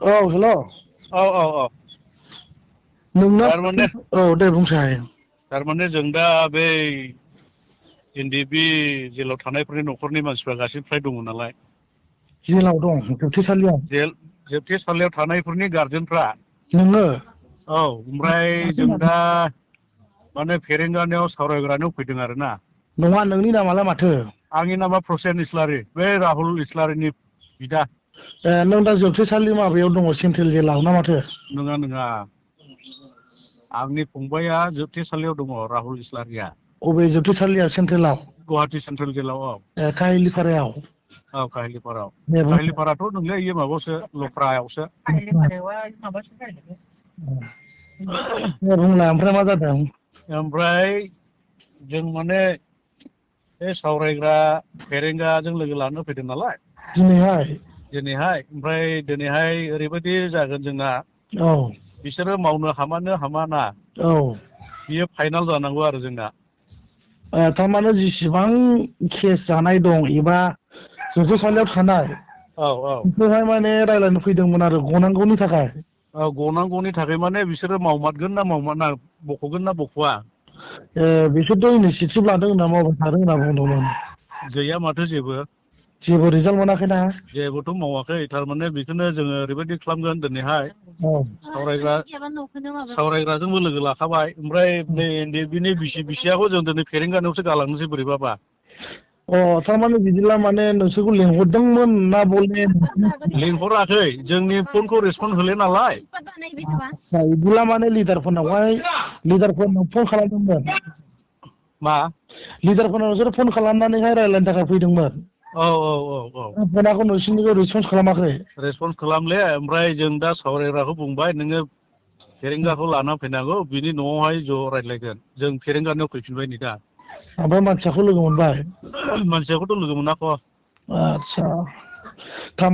औ हेल' औ नोंना थारमाने औ दे बुंसाय थारमाने जों दा बै एनडिएफबि जेलाव थानायफोरनि न'खरनि मानसिफ्रा गासिबो फ्राय दङ नालाय जेलाव दं जोबथेसालियाव जेल जोबथेसालियाव थानायफोरनि गारजेनफ्रा नोङो औ ओमफ्राय जों दा माने फेरेंगानायाव सावरायग्रानो फैदों आरो ना नङा नोंनि नामालाय माथो आंनि नामा प्रसेन इस्लारि बै राहुल इस्लारिनि बिदा ए नों दा जोबथेसालि माबायाव दङ सेन्ट्रेल जेलाव ना माथो नङा आंनि फंबाया जोबथेसालियाव दङ राहुल इस्लारिया अबे जोबथेसालिया सेन्ट्रेलाव गुवाहाटि सेन्ट्रेल जेलाव काहिलिफारायाव औ काहिलिपारायाव दे बुं काहिलिपाराथ' नोंलै इयो माबायावसो लफ्रायावसो दे बुंलाय ओमफ्राय मा जादों ओमफ्राय जों माने बे सावरायग्रा फेरेंगाजों लोगो लानो फैदों नालाय दिनैहाय दिनैहाय ओमफ्राय दिनैहाय ओरैबायदि जागोन जोंना औ बिसोरो मावनो हामा ना औ बियो फाइनाल जानांगौ आरो जोंना थारमाने जेसेबां केस जानाय दं एबा जोबथेसालियाव थानाय औ बेखौहाय माने रायज्लायनो फैदोंमोन आरो गनांगौनि थाखाय गनांगौनि थाखाय माने बिसोरो मावमारगोन ना मावमारा बख'गोन ना बख'वा बिसोरथ' इनिसियेटिभ लादों होनना मावबाय थादों होनना बुंदोंमोन गैया माथो जेबो जेबो रिजाल्ट मोनाखैना जेबोथ' मावाखै थारमाने बेखौनो जोङो ओरैबायदि खालामगोन दिनैहाय औ सावरायग्राजोंबो लोगो लाखाबाय ओमफ्राय नै एनडिएफबि बिसियाखौ जों दिनै फेरेंगानायावसो गालांनोसै बोरैबाबा थारमाने बिदिब्ला माने नोंसोरखौ लेंहरदोंमोन ना बले लिंहराखै जोंनि फनखौ रेसपन्स होले नालाय आदसा बिदिब्ला माने लिडारफोरनाव फन खालामदोंमोन मा लिदारफोरनाव नोंसोर फन खालामनानैहाय रायज्लायनो थाखाय फैदोंमोन औ फनाखौ नोंसिनिखौ रिसपन्स खालामाखै रेसपन्स खालामले ओमफ्राय जों दा सावरायग्राखौ बुंबाय नोङो फेरेंगाखौ लाना फैनांगौ बिनि न'आवहाय ज' रायज्लायगोन जों फेरेंगानायाव फैफिनबाय नै दा ओमफ्राय मानसियाखौ लोगो मोनबाय मानसियाखौथ' लोगो मोनाखै आदसा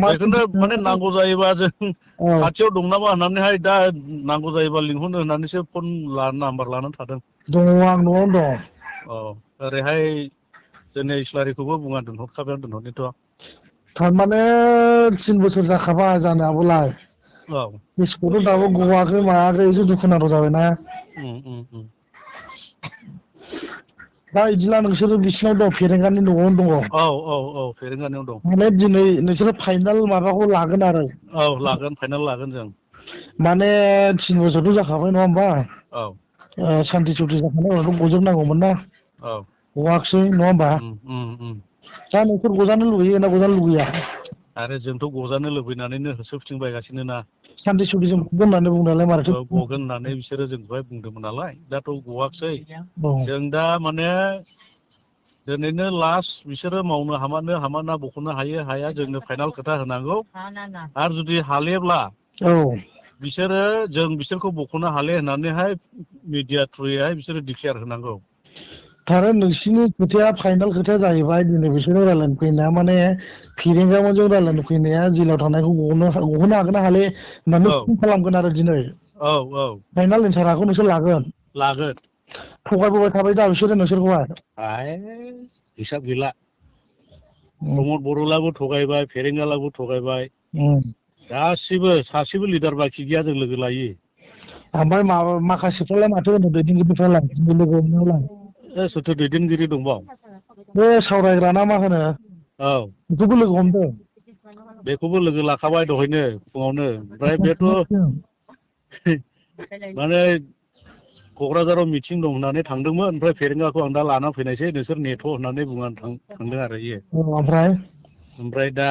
बेखौनो माने नांगौ जायोबा जों औ खाथियाव दं नामा होननानैहाय दा नांगौ जायोबा लिंहरनो होननानैसो फन नाम्बार लानानै थादों दङ आं न'आवनो दं औ ओरैहाय जोंनि इस्लारिखौबो बुङा दोनहरनायाथ' थारमाने 3 बोसोर जाखाबाय जानायाबोलाय औ केसखौथ' दाबो गवाखै मायाखै एसे दुखुनांथाव जाबायना दा बिदिब्ला नोंसोरो बिसिनाव दं फेरेंगानि न'आवनो दङ औ फेरेंगानायाव दं माने दिनै नोंसोरो फाइनाल माबाखौ लागोन आरो औ लागोन फाइनाल लागोन जों माने 3 बोसोरथ' जाखाबाय नङा होमबा औ सान्ति सुथि जाखानाय उनावथ' गजोबनांगौमोन ना औ गवाखिसै नङा होमबा दा नोंसोर गजानो लुगैयो ना गजानो लुगैया आरो जोंथ' गजानो लुबैनानैनो होसोबथिंबायगासिनो ना सान्ति सुतिजों गगोन होननानै बुंनायालाय मारैथो गगोन होननानै बिसोरो जोंखौहाय बुंदोंमोन नालाय दाथ' गवाखसै औ जों दा माने दिनैनो लास्ट बिसोरो मावनो हामाना बख'नो हाया जोंनो फाइनाल खोथा होनांगौ आरो जुदि हालियाब्ला औ बिसोरखौ बख'नो हाले होननानैहाय मिडिया थ्रुयैहाय बिसोरो डिक्लेयार होनांगौ थारै नोंसिनि खोथाया फाइनाल खोथाया जाहैबाय दिनै बिसोरो रायज्लायनो फैनाया माने फेरेंगामोनजों रायज्लायनो फैनाया जेलाव थानायखौ गहोनो हागोन ना हाले होननानै औ फन खालामगोन आरो दिनै औ फाइनाल एन्सारखौ नोंसोर लागोन लागोन थगायबोबाय थाबाय दा बिसोरो नोंसोरखौहाय हिसाब गैला प्रमद बर'लाबो थगायबाय फेरेंगालाबो थगायबाय गासिबो सासेबो लिडार बाखि गैया जों लोगो लायै ओमफ्राय माखासेफ्रालाय माथो होनो दैदेनगिरिफ्रालाय लोगो हमनायावलाय सोरथो दैदेनगिरि दंबाव बे सावरायग्रा ना मा होनो औ बेखौबो लोगो हमदों बेखौबो लोगो लाखाबाय दहायनो फुङावनो ओमफ्राय बेथ' माने क'क्राझाराव मिटिं दं होननानै थांदोंमोन ओमफ्राय फेरेंगाखौ आं दा लाना फैनायसै नोंसोर नेथ' होननानै बुंनानै थांदों आरो इयो ओमफ्राय दा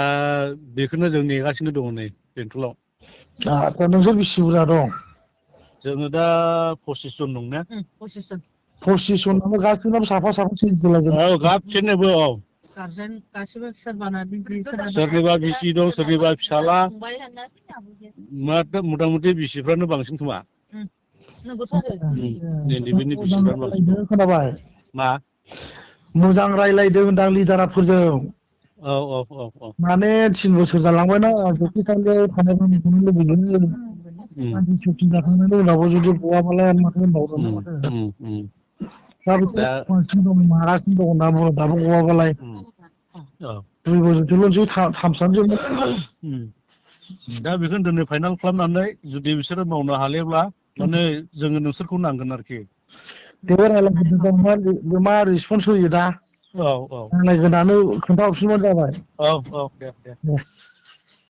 बेखौनो जों नेगासिनो दङ नै बेंथलाव आदसा नोंसोर बेसे बुरजा दं जोङो दा 25 जन दं ने 25 जन गासिबो साफा औ गासिनोबो औ सोरनिबा बिसि दं सोरनिबा फिसाला मथा मथि बिसिफ्रानो बांसिन खोमा एनडिएफबि बिसिफ्रानो बांसिन दं खोनाबाय मा मोजां रायज्लायदों होनदां लिडाराफोरजों औ माने 3 बोसोर जालांबायना जोबथेसालियाव थानायखौनो लुबैयो सान्ति सुति जाखांनायनि उनावबो जुदि गवाबालाय माथो होनबावनो माथो दा बिसोरो दं नागासिनो दं होनना बुङो दाबो गवाबालाय 2 बोसोरसोल'सै थामसानोसै दा बेखौ दिनै फाइनाल खालामनानै जुदि बिसोरो मावनो हायोब्ला माने जोङो नोंसोरखौ नांगोन आरोखि देबो रायलायगोन मा रिसपन्स होयो दा औ रायलायगोनानो खोन्थाहरफिनबानो जाबाय औ दे